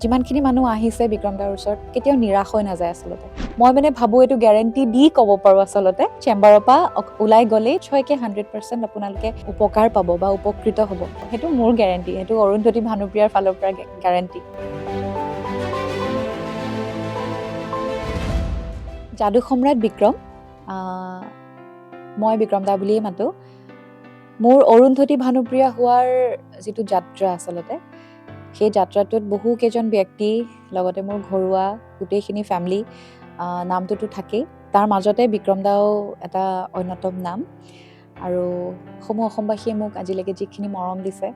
যিমানখিনি মানুহ আহিছে বিক্ৰম দাৰ ওচৰত, কেতিয়াও নিৰাশ হৈ নাযায়। আচলতে মই মানে ভাবোঁ, এইটো গেৰেণ্টি দি ক'ব পাৰোঁ, আচলতে চেম্বাৰৰ পৰা ওলাই গ'লেই নিশ্চয়কৈ 100% আপোনালোকে উপকাৰ পাব বা উপকৃত হ'ব। সেইটো মোৰ গেৰেণ্টি, সেইটো অৰুন্ধতী ভানুপ্ৰিয়াৰ ফালৰ পৰা গেৰেণ্টি। যাদু সম্ৰাট বিক্ৰম, মই বিক্ৰম দা বুলিয়েই মাতোঁ। মোৰ অৰুন্ধতী ভানুপ্ৰিয়া হোৱাৰ যিটো যাত্ৰা, আচলতে সেই যাত্ৰাটোত বহু কেইজন ব্যক্তি, লগতে মোৰ ঘৰুৱা গোটেইখিনি ফেমিলি নামটোতো থাকেই, তাৰ মাজতে বিক্ৰম দাও এটা অন্যতম নাম। আৰু সমূহ অসমবাসীয়ে মোক আজিলৈকে যিখিনি মৰম দিছে,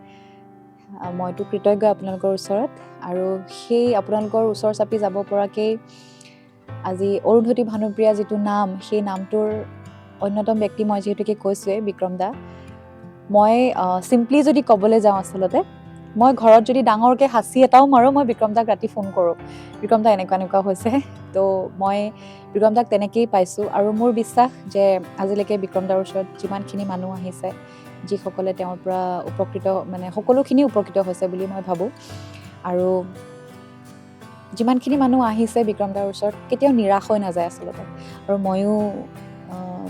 মইতো কৃতজ্ঞ আপোনালোকৰ ওচৰত। আৰু সেই আপোনালোকৰ ওচৰ চাপি যাব পৰাকেই আজি অৰুন্ধতী ভানুপ্ৰিয়া যিটো নাম, সেই নামটোৰ অন্যতম ব্যক্তি মই যিহেতুকে কৈছোঁৱেই বিক্ৰম দা। মই চিম্পলি যদি ক'বলৈ যাওঁ, আচলতে মই ঘৰত যদি ডাঙৰকৈ হাঁচি এটাও মাৰোঁ, মই বিক্ৰম দাক ৰাতি ফোন কৰোঁ, "বিক্ৰম দা, এনেকুৱা এনেকুৱা হৈছে।" তো মই বিক্ৰম দাক তেনেকেই পাইছোঁ। আৰু মোৰ বিশ্বাস যে আজিলৈকে বিক্ৰম দাৰ ওচৰত যিমানখিনি মানুহ আহিছে, যিসকলে তেওঁৰ পৰা উপকৃত, মানে সকলোখিনি উপকৃত হৈছে বুলি মই ভাবোঁ। আৰু যিমানখিনি মানুহ আহিছে বিক্ৰম দাৰ ওচৰত, কেতিয়াও নিৰাশ হৈ নাযায় আচলতে। আৰু ময়ো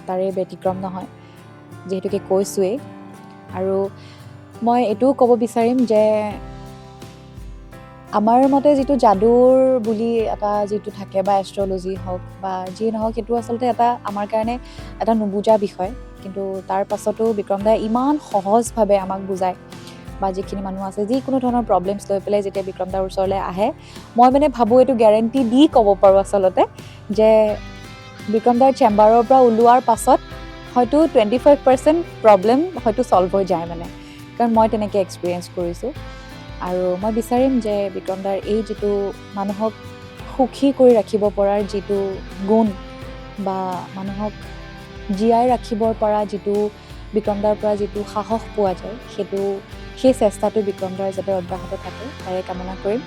তাৰে ব্যতিক্ৰম নহয়, যিহেতুকে কৈছোঁৱেই। আৰু মই এইটোও ক'ব বিচাৰিম যে আমাৰ মতে যিটো যাদুৰ বুলি এটা যিটো থাকে বা এষ্ট্ৰলজি হওক বা যিয়ে নহওক, সেইটো আচলতে এটা আমাৰ কাৰণে এটা নুবুজা বিষয়। কিন্তু তাৰ পাছতো বিক্ৰম দাই ইমান সহজভাৱে আমাক বুজায় বা যিখিনি মানুহ আছে, যিকোনো ধৰণৰ প্ৰব্লেমছ লৈ পেলাই যেতিয়া বিক্ৰম দাৰ ওচৰলৈ আহে, মই মানে ভাবোঁ, এইটো গেৰেণ্টি দি ক'ব পাৰোঁ আচলতে যে বিক্ৰম দাৰ চেম্বাৰৰ পৰা ওলোৱাৰ পাছত হয়তো 25% প্ৰব্লেম হয়তো ছল্ভ হৈ যায় মানে, কাৰণ মই তেনেকৈ এক্সপিৰিয়েঞ্চ কৰিছোঁ। আৰু মই বিচাৰিম যে বিক্ৰম দাৰ এই যিটো মানুহক সুখী কৰি ৰাখিব পৰাৰ যিটো গুণ বা মানুহক জীয়াই ৰাখিব পৰা যিটো বিক্ৰম দাৰ পৰা যিটো সাহস পোৱা যায়, সেই চেষ্টাটো বিক্ৰম দাৰ যাতে অব্যাহত থাকে, তাৰে কামনা কৰিম।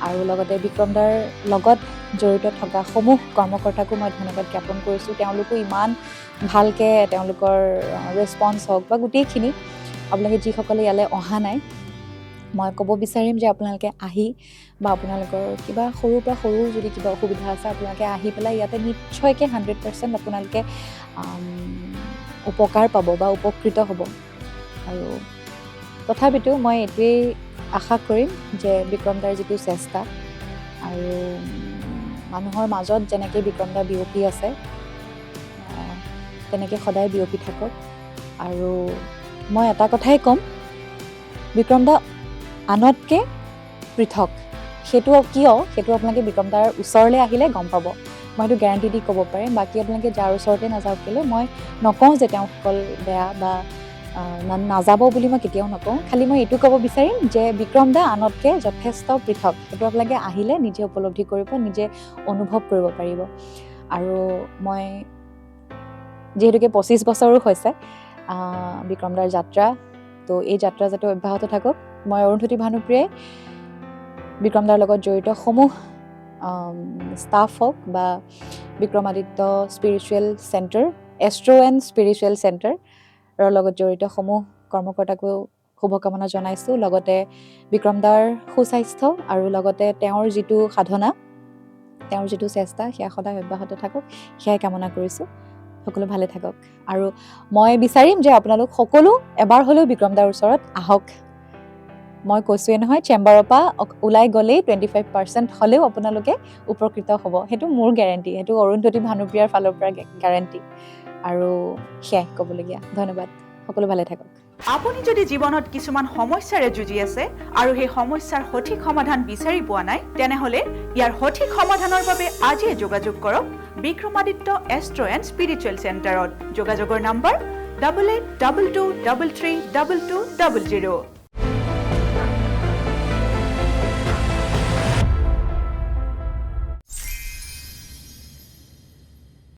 আৰু লগতে বিক্ৰম দাৰ লগত জড়িত থকা সমূহ কৰ্মকৰ্তাকো মই ধন্যবাদ জ্ঞাপন কৰিছোঁ। তেওঁলোকো ইমান ভালকৈ, তেওঁলোকৰ ৰেচপন্স হওক বা গোটেইখিনি। আপোনালোকে যিসকলে ইয়ালৈ অহা নাই, মই ক'ব বিচাৰিম যে আপোনালোকে আহি বা আপোনালোকৰ কিবা সৰুৰ পৰা সৰু যদি কিবা অসুবিধা আছে, আপোনালোকে আহি পেলাই ইয়াতে নিশ্চয়কৈ 100% আপোনালোকে উপকাৰ পাব বা উপকৃত হ'ব। আৰু তথাপিতো মই এইটোৱেই আশা কৰিম যে বিক্ৰম দাৰ যিটো চেষ্টা আৰু মানুহৰ মাজত যেনেকৈ বিক্ৰম দা বিয়পি আছে, তেনেকৈ সদায় বিয়পি থাকক। আৰু মই এটা কথাই ক'ম, বিক্ৰম দা আনতকৈ পৃথক। সেইটো কিয়, সেইটো আপোনালোকে বিক্ৰম দাৰ ওচৰলৈ আহিলে গম পাব। মই সেইটো গেৰাণ্টি দি ক'ব পাৰিম। বাকী আপোনালোকে যাৰ ওচৰতে নাযাওক কেলৈ, মই নকওঁ যে তেওঁসকল বেয়া বা নাযাব বুলি মই কেতিয়াও নকওঁ। খালি মই এইটো ক'ব বিচাৰিম যে বিক্ৰম দা আনতকৈ যথেষ্ট পৃথক। সেইটো আপোনালোকে আহিলে নিজে উপলব্ধি কৰিব, নিজে অনুভৱ কৰিব পাৰিব। আৰু মই যিহেতুকে 25 বছৰো হৈছে বিক্ৰম দাৰ যাত্ৰা, তো এই যাত্ৰা যাতে অব্যাহত থাকক, মই অৰুন্ধতী ভানুপ্ৰিয়াই বিক্ৰম দাৰ লগত জড়িত সমূহ ষ্টাফ হওক বা Vikramaditya spiritual centre, astro' and spiritual চেণ্টাৰৰ লগত জড়িত সমূহ কৰ্মকৰ্তাকো শুভকামনা জনাইছোঁ। লগতে বিক্ৰম দাৰ সুস্বাস্থ্য আৰু লগতে তেওঁৰ যিটো সাধনা, তেওঁৰ যিটো চেষ্টা, সেয়া সদায় অব্যাহত থাকক, সেয়াই কামনা কৰিছোঁ। সকলো ভালে থাকক। আৰু মই বিচাৰিম যে আপোনালোক সকলো এবাৰ হ'লেও বিক্ৰম দাৰ ওচৰত আহক। মই কৈছোঁৱেই নহয়, চেম্বাৰৰ পৰা ওলাই গ'লেই 25% হ'লেও আপোনালোকে উপকৃত হ'ব। সেইটো মোৰ গেৰেণ্টি, সেইটো অৰুন্ধতী ভানুপ্ৰিয়াৰ ফালৰ পৰা গেৰেণ্টি। আৰু সেয়াই ক'বলগীয়া। ধন্যবাদ, সকলো ভালে থাকক। আপুনি যদি জীৱনত কিছুমান সমস্যাৰে যুঁজি আছে আৰু সেই সমস্যাৰ সঠিক সমাধান বিচাৰি পোৱা নাই, তেনেহ'লে ইয়াৰ সঠিক সমাধানৰ বাবে আজিয়ে যোগাযোগ কৰক বিক্ৰমাদিত্য এষ্ট্ৰ' এণ্ড স্পিৰিচুৱেল চেণ্টাৰত। যোগাযোগৰ নম্বৰ 8822332200।